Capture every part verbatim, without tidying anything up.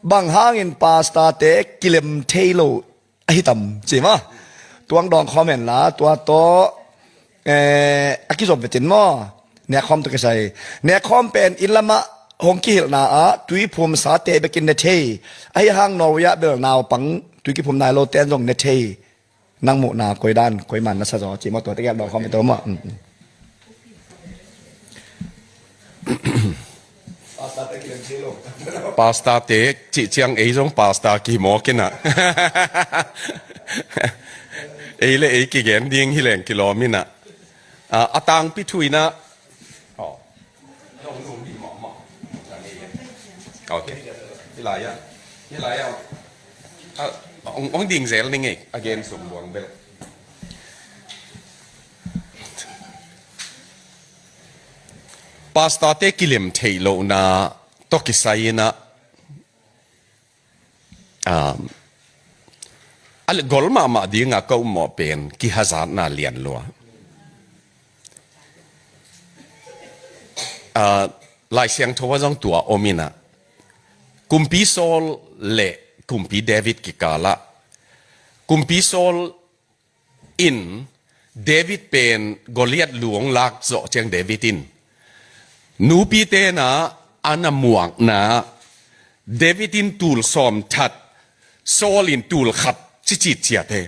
Bang hangin pastor te kilem thei lo ahi tam ci maw? Tuang dawng khawm hen la, tua tawh, eh, a kizom vetin maw? Nek khawm tawh kisai. Nek khawm pen inn lamah hong kihilhna ah tuiphumsa te bekin ne thei. Ahi hang Norway ah bel naupang tui kiphum nai lo ten zong ne thei. Nang muhna koi dan, koi man na sa zaw ci maw, tua tegel dawng khawm hi to maw? Mm, mm. Pastor te cih ciang ei zong pastor kihi mawk inah. Ei le ei kigen ding hi leng kilawm inah. Ah, a tangpi thu inah. Oh. Ok. Hi lai ah. Hi lai ah. Ah, ong, ong ding zel ning ei. Again, sum buang bel. Pastor te kilem theih lohna tawh kisai inah, um, a le gol mahmah dinga ka ummawh pen kihazatna lian lua. Ah, Lai Siangtho ah zong tua om inah, Kumpi Saul le Kumpi David kikalah, Kumpi Saul in David pen Goliath lu hong lak zawh ciang David in nupi tenah a na muakna, David in tul sawm that, Saul in tul khat cicit ciat he.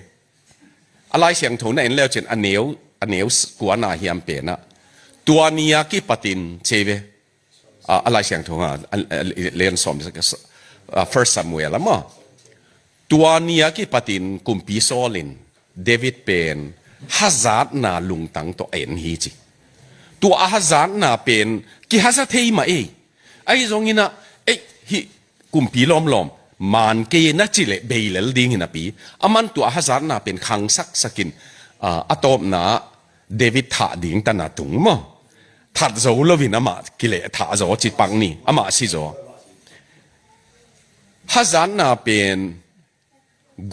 A Lai Siangtho na en leucin a neu, a neu kuana hiam penah, tua ni a kipatin cei ve. Ah, a Lai Siangtho ha, a, a, len sawm, ah, First Samuel ah maw? Tua ni a kipatin Kumpi Saul in David pen hazatna lungtang tawh a en hi ci. Tua a hazatna pen kihaza thei mah ei. Ahi zong inah, ei, hih kumpi lawmlawm man kei na ci leh beilel ding hinapi, aman tua a hazatna pen khangsaksakin, ah, a tawpna David thah ding tana tung maw? That zo loin amah kileh thah zaw ci pak ni, amah si zaw. Hazatna pen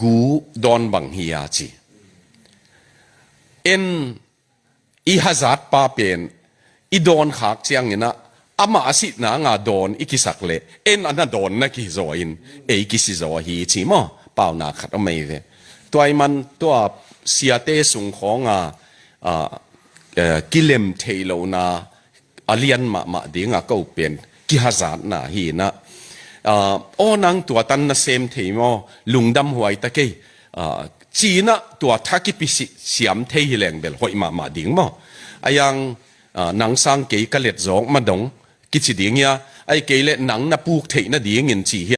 gu dawn bang hi a ci. En i hazatpa pen i dawn khak cianginah amah a sihna nga dawn i kisak leh en a na dawn na kizaw in ei kisizaw hi ci maw? Pauna khat om ei ve. Tua i man tua siate sung khawnga, ah, eh, kilem theih lohna a lian mahmah dinga ko pen kihazatna hi inah, ah, aw nang tua tan na sem thei maw, lungdam huai ta kei, ah, ci inah tua tha kipi si-, siam thei hi leng bel hoih mahmah ding maw? A yang, ah, nang sang kei ka let zawk ma dong kici ding hia, ai kei le nang na puk theih nadingin ci hi.